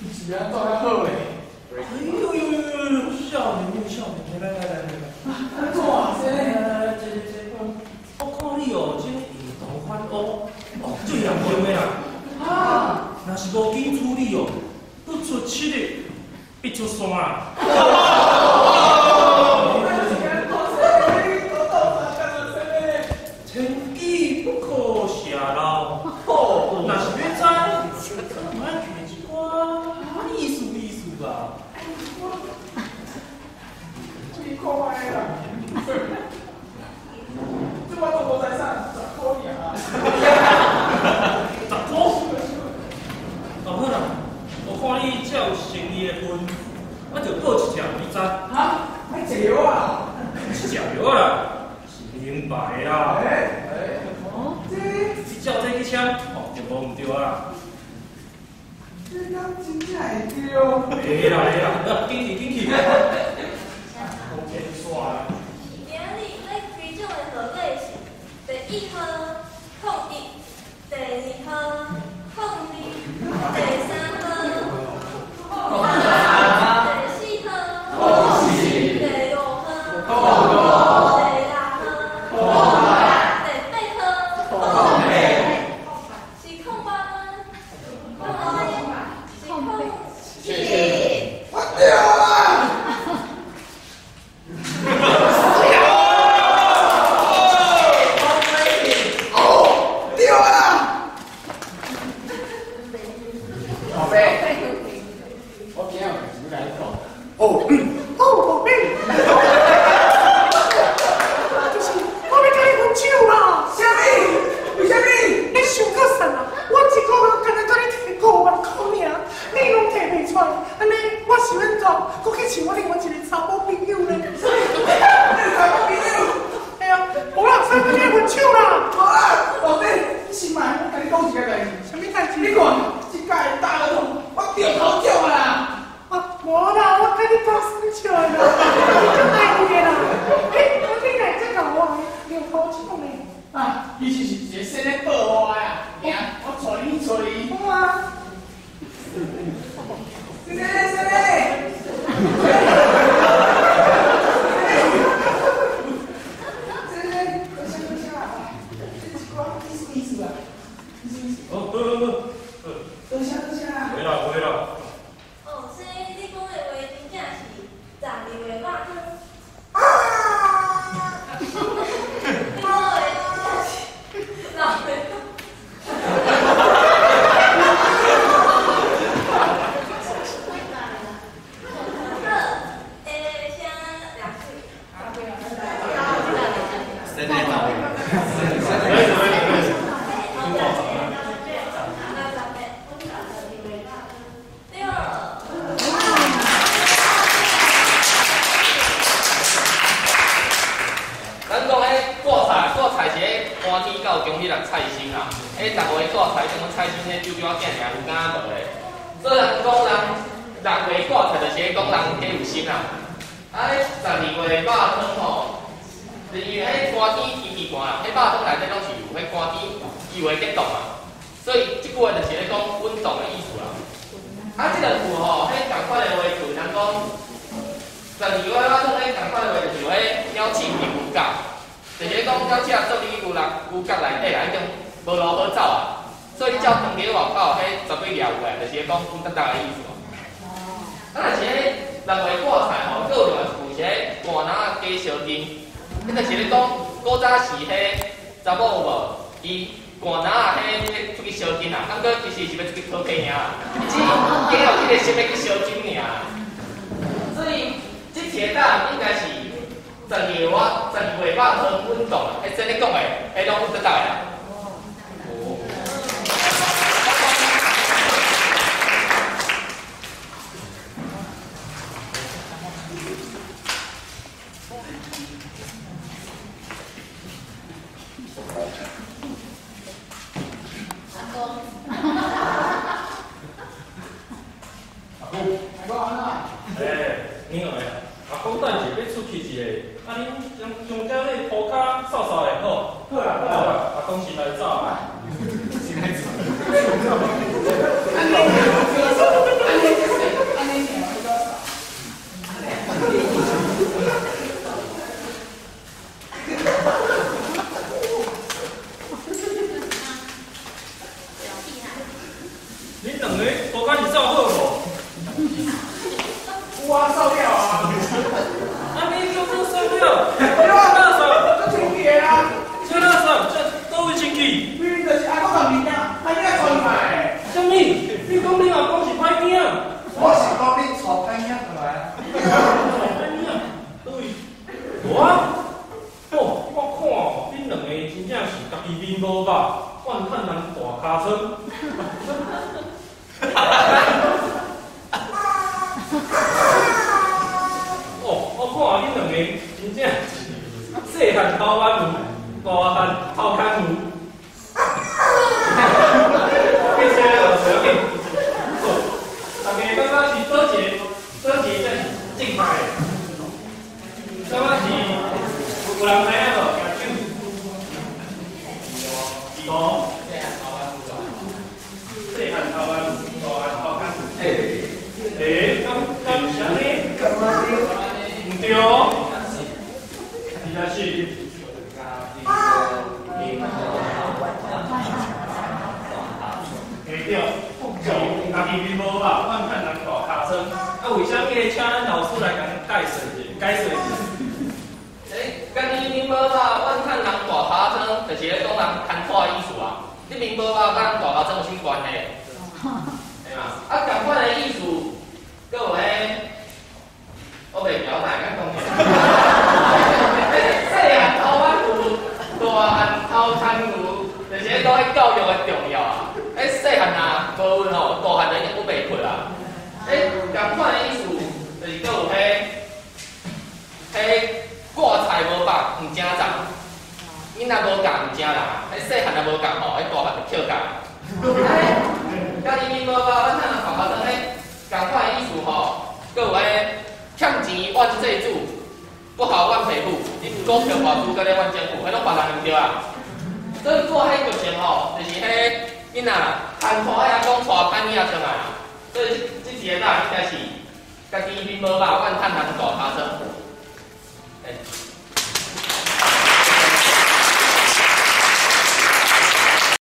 你是按怎較好咧？哎呦呦呦呦！少年又少年，來來來來來。按怎啊？來來來，坐坐坐。我看你哦，這個兒童反烏，哦，足嚴重的啦。啊！若是無緊處理哦，不出7日，必出山啦。天機不可泄露。若是欲知，嘛愛提一寡意思意思吧。注意看覓啦！這我都無財產，10箍爾啊。10箍？哦好啦，我看你這有誠意的份，我就報一條予你知。哈？愛食藥啊？毋是食藥啦，是明白啦。這你照這去簽，哦，就無毋對啊啦。這敢真正會對？會啦會啦，緊去緊去。講這煞啦。今仔日欲開獎的號碼是第一號01，第二號02，第三號03，第四號04，第五號05，第六號06，第八號08，是08嗎？08是07。我對啦！哦，對啦！寶貝，我今仔有代誌欲共你講。哦，哦，寶貝，就是我欲佮你分手啦！啥物？為啥物？你想閣啥啊？我一个月干焦共你提5萬箍爾，你攏提袂出來，按呢我是欲按怎？閣去尋我另外一個查某朋友咧？你有查某朋友？嘿啊，無啦，所以欲佮你分手啦！無啦，寶貝，你先莫，我共你講一个代誌。啥物代誌？你看，這屆大樂透，我中頭獎啊啦！啊，無啦，我共你講耍笑的啦，你足愛伊的啦。欸，你哪會這𠢕我中頭獎呢？啊，其實是一個先生報我的啊，行，我帶你去揣伊。好啊。先生，先生，先生，多謝多謝啊！這一寡意思意思啊，意思意思。哦，好好好，好。多謝多謝啊！會啦會啦。哦，所以你講的話真正是12月肉湯。啊！你講的話真正是6月。好，欸，声两水。真的到。對。咱講彼掛菜，掛菜是彼寒天到中彼粒菜心啦。彼十月掛菜，像阮菜心彼少少仔囝爾，有敢無咧？所以人講人6月掛菜，就是咧講人彼有心啦。啊，彼12月肉湯吼，就是因為彼寒天天氣寒啦，彼肉湯內底攏是有彼寒天，伊會結凍啊。所以這句話就是咧講穩當的意思啦。啊，這個句吼，彼仝款的話句，人講12月肉湯，彼仝款的話就是彼鳥鼠佇牛角，就是咧講鳥鼠坐佇牛肉牛角內底啦，已經無路好走啊。所以你照囥佇外口，彼絕對掠有的，就是咧講穩當當的意思。啊，若是彼6月掛菜吼，閣有另外一句是彼寒籃仔加相認，彼就是咧講古早時彼查某有無？伊寒籃仔彼出去相認啦，啊，毋過其實是欲出去討客爾啦，伊只假予這個心欲去相認爾。所以這題的答案應該是12月12月肉湯穩當啦，彼先咧講的，彼攏穩當當的啦。阿公，阿公，阿公按怎？欸，你兩個，阿公等下欲出去一下，啊，恁將將遮咧塗跤掃掃的好。好啦好啦，阿公先來走啊。先來走。按呢，按呢。有人知影無？舉手。二五。細漢頭彎，大漢頭牽。欸，敢是按呢？毋對。應該是。對，家己面無肉，怨嘆人大尻川。啊，為啥物咧？請咱老師來共咱解說者，解說者。欸，家己面無肉，怨嘆人大尻川，就是咧講人牽拖的意思啊。你面無肉，佮人大尻川有啥物關係？對嘛？啊，仝款的意思，閣有彼，我袂曉哪會講者。細漢頭彎牛，大漢頭牽牛，就是咧講彼教育的重要啊。彼細漢啊無阮吼，大漢就已經不袂困啊。彼仝款的意思，就是閣有彼，彼掛菜無肉，毋成欉。囡仔無教毋成人啊，彼細漢若無教吼，彼大漢就抾教。家己面無肉，怨嘆人大尻川，彼仝款的意思吼，閣有彼欠錢怨債主，不好怨爸母，你股票跋輸，閣咧怨政府，彼攏別人毋對啊。所以過彼劇情吼，就是彼囡仔牽拖的阿公帶歹囡仔轉來啊。所以這一個答案應該是家己面無肉，怨嘆人大尻川。欸。